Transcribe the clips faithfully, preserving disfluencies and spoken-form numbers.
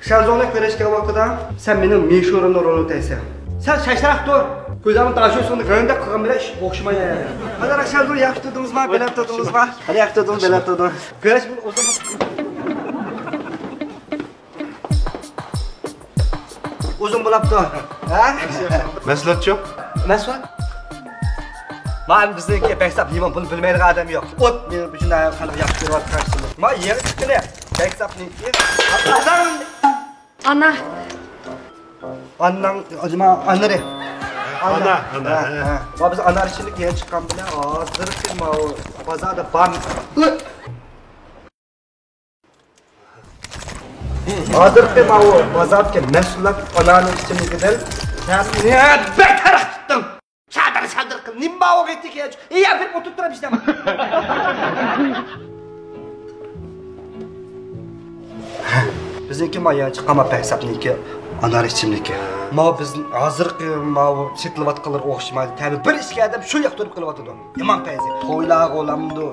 شەنزۇنى كۆرۈشكەن ۋاقتىدا سەن مېنىڭ مىشۇرۇمنىڭ رولىنى ئوينايسەن. سەن شاشراق تۇر. كۆزۈڭنى تاشۇرسۇڭ، غەندەك قىلغان بىلەن ئىش ئوخشىمايدۇ. قانداق شەنزۇ، ياخشى تۇردىڭىزما؟ بېلەت تۇردىڭىزما؟ قانداق ياخشى تۇردىڭىز، بېلەت تۇردىڭىز. كۆرۈش ئۇزۇن. ئۇزۇن بولاپتۇ. ھە؟ مەھسۇلاتچۇ؟ مەھسۇلات؟ ما بىزنىڭكى بەك ساپ يېمەن، بۇنى بىلمەيدىغان ئادەم يوق. ئوت، مېنىڭ ئۈچۈن خەلق ياخشى كۆرۈۋاتقان ئىشىم. ما يېڭى چىققىنى. بەك ساپنىڭكى. ئانا. ئاناڭ، ئاجىما، ئانىرى. ئانا، ئانا، ھە، ھە. ھە. ما بىز ئانار ئىچىملىك يېڭى چىققان بىلەن ھازىرقى ما بازاردا بار. ھازىرقى ماۋۇ بازاردىكى مەھسۇلات ئانارنىڭ ئىچىملىكىدىن تەمى بەتەر تۇتتۇم. شادىر شادىر قىل. نېمە ماۋۇ غېتىكى؟ ئى، يا بېرىپ ئولتۇرۇپ تۇرۇپ ئىشلەڭ. بىزنىڭكى ما يېڭى چىققان ما بەك ساپنىڭكى ئانار ئىچىملىكى. ماۋۇ بىزنىڭ ھازىرقى ماۋۇ سېتىلىۋاتقانلىرىغا ئوخشىمايدۇ. تەمى بىر ئىچكەن ئادەم شۇ ياقتۇرۇپ قېلىۋاتىدۇ. يامان پەيزى. تويلارغا بولامدۇ؟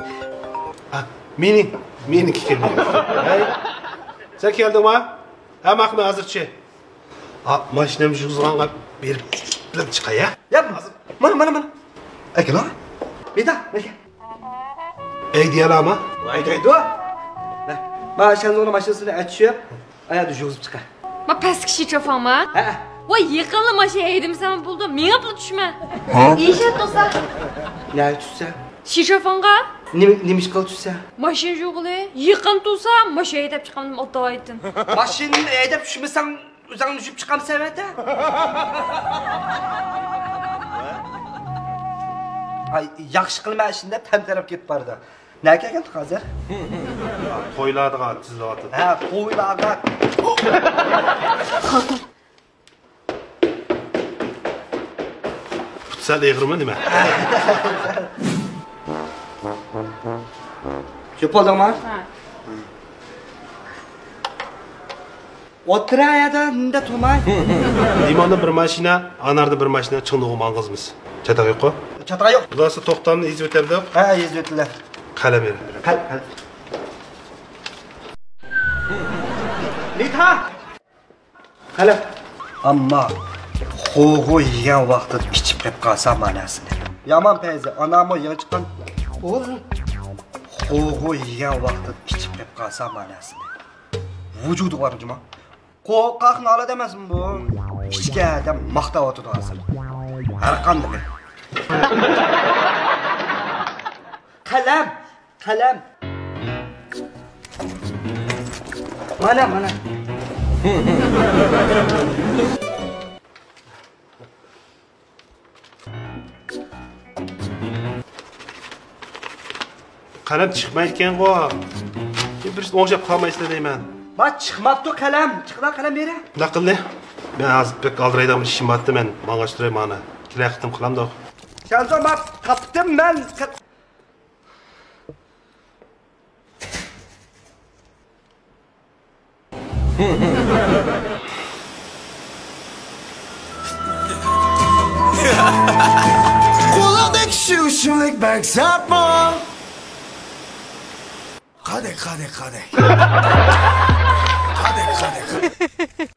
مېنى، مېنىڭكى كىم؟ ھەي، سەن كەلدىڭما؟ ھە، ماقۇل، ھازىرچى. ئا، ماشىنامنى يۇغۇزغانغا بېرىپ بىلەن چىقاي، ھە؟ يا، مانا، مانا، مانا. ئەكېلە. بىدا، ئەكە. ئەيدىيەلەما؟ ئەيدەيدۇ. مە، ما شەنزۇنىڭ ماشىنىسىنى ئەچۈشۈپ، ئايادا يۇغۇزۇپ چىقاي. ما پەسكى شىچوفاڭما؟ ھە. ۋاي، يېقىنلا ماشىنا ھەيدىمىسەم بولدى، مېڭىپلا چۈشمە. ھە؟ ئىشەت بولسا. نەگە چۈشسە؟ شىچوفاڭغا. نېمە، نېمە ئىش قىلىپ چۈشسە؟ ماشىنا يۇغىلى. يېقىن تۇرسا، ماشىنا ھەيدەپ چىقامدىم ئاتايتىن. ماشىنىنى ھەيدەپ چۈشمىسەڭ، ئۆزۈڭنى يۇيۇپ چىقامسەن ئەتە؟ ئاي، ياخشى قىلىمەن ئىشىنى دەپ تەمتەرەپ كېتىپ بارىدۇ. نەگە كەلگەنتۇق ھازىر؟ تويلارغا تىزىلىۋاتىدۇ. ھە، تويلارغا. پۇتسال ئېغىرمۇ نېمە؟ چۈشۈپ بولدۇڭمۇ؟ ھە. ئولتۇرا يەردە، مۇنداق تۇرماي. لىموندا بىر ماشىنا، ئاناردا بىر ماشىنا، چىڭدۇغۇ ماڭغۇزمىز. چاتاق يوققۇ؟ چاتاق يوق. بۇلارسى توختامنى يېزىپ ئۆتەمدۇق. ھە، يېزىپ ئۆتىلە. قەلەم بېرىڭ. قەلەم، قەلەم. مىتا! قەلەم. ئەمما خوغۇ يېگەن ۋاقتىدا ئىچىپ قېلىپ قالسا ماناسىنى. يامان پەيزى، ئانامۇ يېڭى چىققان. خوغۇ يېگەن ۋاقتىدا ئىچىپ قېلىپ قالسا ماناسىنى. ۋۇجۇدى بار جۇما. قورقاق نالەت ئەمەسمۇ بۇ؟ ئىچكەن ئادەم ماختاۋاتىدۇ ھازىر. ھەرقاندىقى. قەلەم، قەلەم. مانا، مانا. قەلەم چىقمايدىكەنغۇ. بىر ئوڭشاپ قالمايسىلەر دەيمەن. ما چىقماپتۇ قەلەم. چىقىدىغان قەلەم بېرە. مۇنداق قىلدى. مەن ھازىر بەك ئالدىرايدىغان بىر ئىشىم بارتتى، مەن ماڭغاچ تۇراي مانا. كېلەر قېتىم قىلامدۇق. شەنزۇ، ما تاپتىم مەن. قۇلاقتىكى شۇ شۇلۇق بەك زاتمۇ؟ قادەك، قادەك، قادەك. قادەك، قادەك، قادەك.